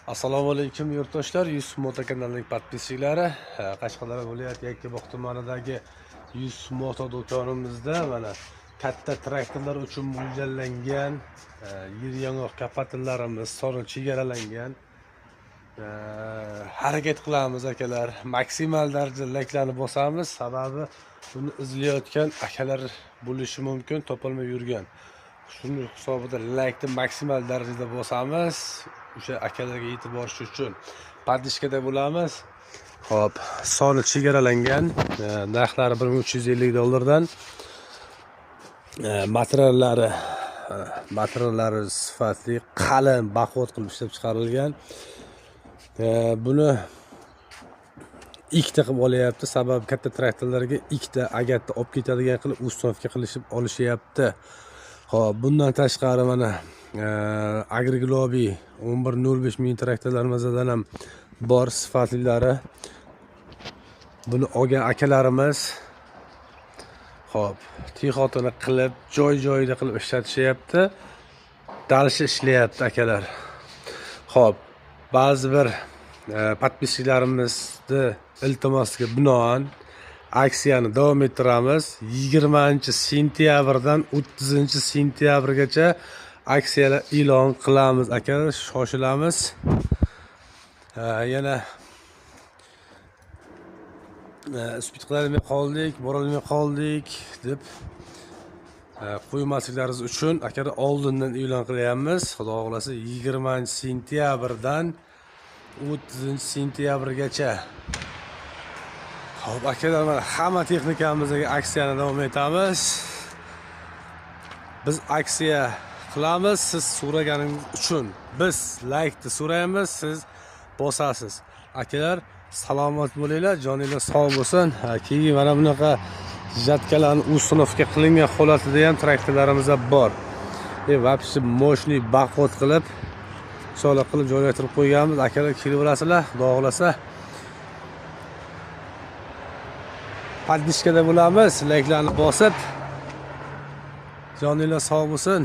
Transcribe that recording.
Assalomu alaykum yurtdoshlar, 100 Moto kanalining подписчиклari. Qashqadaryo viloyati Yakkabog' tumanidagi 100 Moto do'konimizda mana katta traktorlar uchun mo'ljallangan yer yong'oq kapatillarimiz soni chegaralangan. Harakat qilamiz akalar, maksimal darajada layklarni bosamiz, sababi buni izlayotgan akalar bo'lishi mumkin, topolmay yurgan. Shuni hisobida laykni maksimal darajada bosamiz, o'sha akalarga yetib borish uchun podishkada bo'lamiz. Xo'p, soni chegaralangan, narxlari 1350 dollardan. Materiallari sifatli, qalin, baquvvat qilib ishlab chiqarilgan. Buni ikkita qilib olyapti, sababi katta traktorlarga ikkita agatni olib ketadigan qilib установка qilishib olishyapti. Xo'p, bundan tashqari mana Agriglobi 11.05 ming traktorlarimizdan ham bor sifatlilari. Buni olgan akalarimiz xo'p, tixotini qilib, joy-joyida qilib ishlatishyapti. Dalishi ishlayapti akalar. Xo'p, ba'zi bir podpischilarimizni iltimosiga binoan aksiyani davom ettiramiz. 20-sentyabrdan 30-sentyabrgacha aksiyalar e'lon qilamiz akalar, shoshilamiz. Yana uspit qilolmay qoldik, borolmay qoldik deb qo'ymasliklaringiz uchun akalar oldindan e'lon qilyapmiz. Xudo xohlasa 20-sentyabrdan 30-sentyabrgacha. Xo'p, akalar, mana hamma texnikamizga aksiyani davom etamiz. Biz aksiya qilamiz, siz so'raganingiz uchun. Biz laykni so'raymiz, siz bosasiz. Akalar, salomat bo'linglar, joninglar sog' bo'lsin. Keyin mana bunaqa жаткаlarni установка qilingan holatida ham traktorlarimiz bor. Вообще мощный, baquvvat qilib, solib qilib joylashtirib qo'yganmiz. Akalar, kelib olasizlar, xudo xohlasa. Podishkada bo'lamiz, layklarni bosib, joninglar sog' bo'lsin.